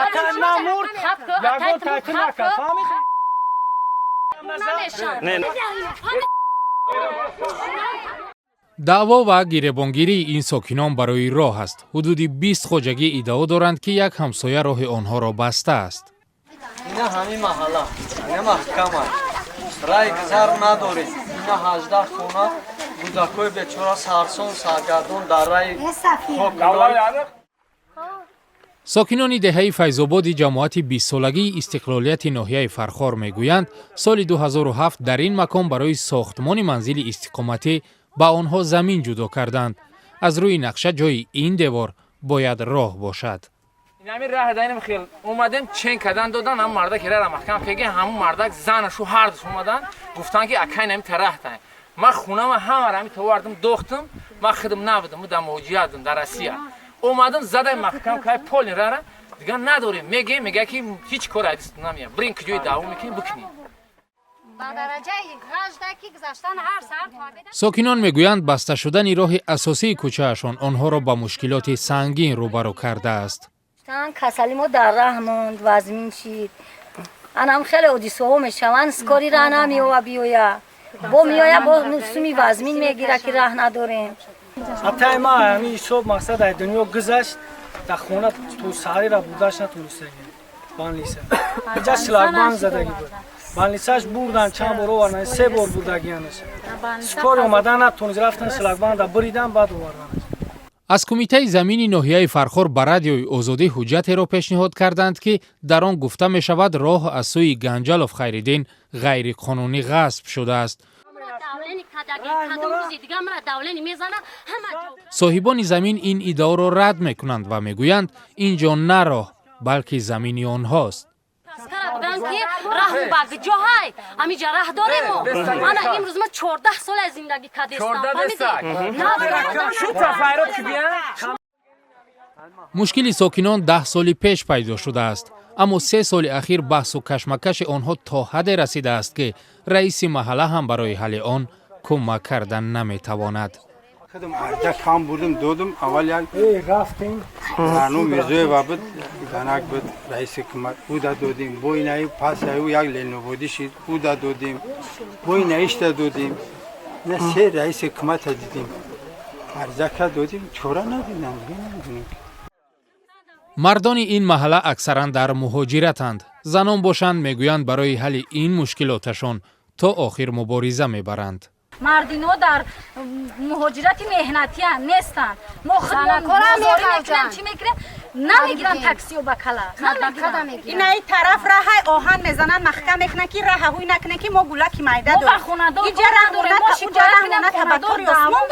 Атай намурд, ягон тайти накард, фаҳмидӣ? Не. Даъво ва гиребонгирии ин сокинон барои роҳ аст. Ҳудуди 20 хоҷагӣ иддао доранд, ки як ҳамсоя роҳи онҳоро бастааст. Ина ҳамин маҳалла, ина маҳкама, рай гузар надорем. Ина 18 хона, кӯдакҳои бечора сарсон саргардон дар раи хок. Сокинони деҳаи Файзободи ҷамоати бистсолагии истиқлолияти ноҳияи Фархор мегӯянд, соли 2007 дар ин макон барои сохтмони манзили истиқоматӣ ба онҳо замин ҷудо карданд. Аз рӯи нақша ҷои ин девор бояд роҳ бошад. Инами раҳ даинам хел омадем, чен кардан додан, ҳам мардак рара маҳкам кеге, ҳамун мардак занашу ҳардуш омадан, гуфтан, ки акай нами тараҳтай. Ман хунама ҳамара ҳами товардам, дохтам. Ман худам набудам, дар муҳоҷиратдам, дар Россия. Омадам, задай маҳкам кай поли рара. Дигар надорем, мегем, мега, ки ҳеҷ кор айдист намея. Бирин, куҷои даъво мекунем, бикунем. Ба дараҷаи ғажда, ки гузаштан ҳар саҳар то обеда. Сокинон мегӯянд, баста шудани роҳи асосии кӯчаашон онҳоро ба мушкилоти сангин рӯбарӯ кардааст. Тан касали мо дар раҳ монд, вазмин шид. Анам хеле ҳодисаҳо мешаванд, скорый раҳ намеёва, биёя, бо меоя, бо суми вазмин мегира, ки раҳ надорем. Атай ма ҳамин ҳисоб, мақсад, ай дунё гузашт, дар хона то саҳарира бурдаш натонистагӣ. Больница иҷа шлагбаум задагӣ буд, больницаш бурдан, чанд бор овардан, се бор бурдагиянаш. Скорый омадан натонист, рафтан, шлагбаумда бридан, баъд оварданаш. Аз Кумитаи замини ноҳияи Фархор ба Радиои Озодӣ ҳуҷҷатеро пешниҳод карданд, ки дар он гуфта мешавад, роҳ аз сӯи Ганҷалов Хайриддин ғайриқонунӣ ғасб шудааст. Давление кадаги, кадом рӯзи дига мара давление мезана ҳама ҷо. Соҳибони замин ин иддаоро рад мекунанд ва мегӯянд, ин ҷо на роҳ, балки замини онҳост. Кара будан, ки раҳ ба ҷоҳай, ҳамиҷа раҳ дорем мо. Ана имрӯз ма 14 сола зиндагӣ кадестам. Шута файрод ки бия. Мушкили сокинон 10 соли пеш пайдо шудааст, аммо 3 соли ахир баҳсу кашмакаши онҳо то ҳадде расидааст, ки раиси маҳалла ҳам барои ҳалли он кӯмак кардан наметавонад. Худам арда кам бурдум, додум. Аввал як Рафтем. Раъно Мирзоева буд, занак буд, раиси кумак, уда додим. Бо инаи пас аю як ленободӣ шид, уда додим. Бо инаишта додим. На се раиси кумата дидим, арза ка додим, чора надидам, намедонам. Мардони ин маҳалла аксаран дар муҳоҷиратанд. Занон бошанд, мегӯянд, барои ҳалли ин мушкилоташон то охир мубориза мебаранд. Мардино дар муҳоҷирати меҳнатиян, нестанд. Мо худмон бозорӣ мекунем, чӣ мекунем, намегиранд таксиё ба кала. Инаи тараф раҳай оҳан мезананд, маҳкам мекунанд, ки раҳа ҳуй накунанд, ки мо гулаки майда дорем. Иҷа раҳ, уҷа раҳ, табаккори осмон.